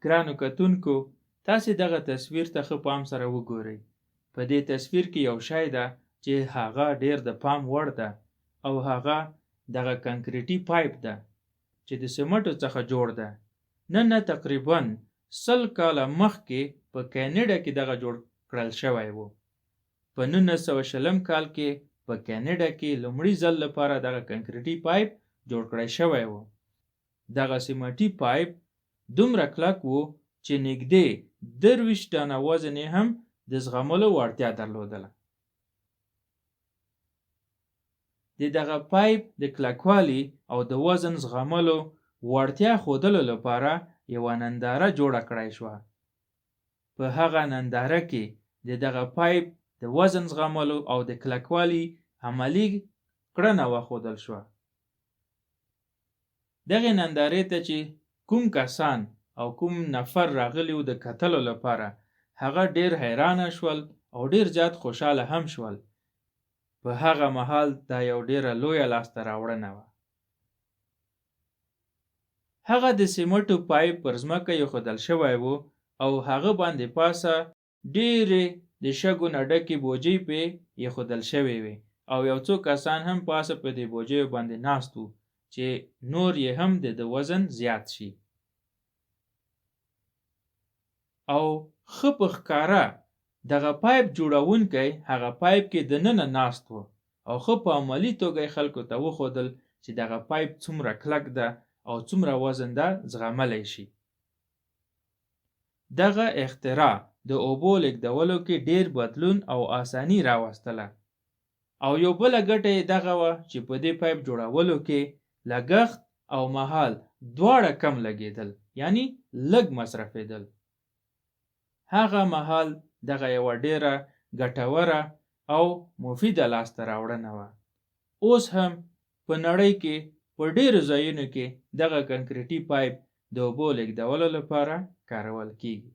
ګرانو کتونکو تاسې دغه تصویر ته ښه پام سره وګورئ. په دې تصویر کې یو شی ده چې هغه ډیر د پام وړ ده او هغه دغه کنکریټي پایپ ده چې د سمټو څخه جوړ ده. نن نه تقریبا 100 کاله مخکې په کینیډا کې دغه جوړ کړل شوی و. په 1920 کال کې په کینیډا کې لومړي ځل لپاره دغه کنکریټي پایپ جوړ کړی شوی و. دغه سیمټي پایپ دومره کلک و چې نږدې 23 ټنه وزن یې هم د زغملو وړتیا درلودله. د دغه پایپ د کلکوالي او د وزن زغملو وړتیا ښودلو لپاره یوه ننداره جوړه کړای شوه. په هغه ننداره کې د دغه پایپ د وزن زغملو او د کلکوالي عملي کړنه وښودل شوه. دغې نندارې ته چې کوم کسان او کوم نفر راغلي وو د کتلو لپاره، هغه ډېر حیرانه شول او ډېر زیات خوشحاله هم شول. په هغه مهال دا یو ډېره لویه لاسته راوړنه وه. هغه د سیمټو پایپ پر ځمکه ایښودل شوی و او هغه باندې پاسه ډېرې د شګو نه ډکې بوجۍ پې اېښودل شوې وې او یو څو کسان هم پاسه په دې بوجیو باندې ناست وو چې نور یې هم د ده وزن زیات شي. او ښه په ښکاره دغه پایپ جوړونکی هغه پایپ کې دننه ناست و او ښه په عملي توګه یې خلکو ته وښودل چې دغه پایپ څومره کلک ده او څومره وزن دا زغملی شي. دغه اختراع د اوبو لېږدولو کې ډېر بدلون او اساني راوستله او یو بله ګټه یې دغه وه چې په دې پایپ جوړولو کې لګښت او مهال دواړه کم لګېدل یعنی لږ مصرفېدل. هغه مهال دغه یوه ډېره ګټوره او مفیده لاسته راوړنه وه. اوس هم په نړۍ کې په ډېرو ځایونو کې دغه کنکریټي پایپ د اوبو لېږدولو لپاره کارول کېږي.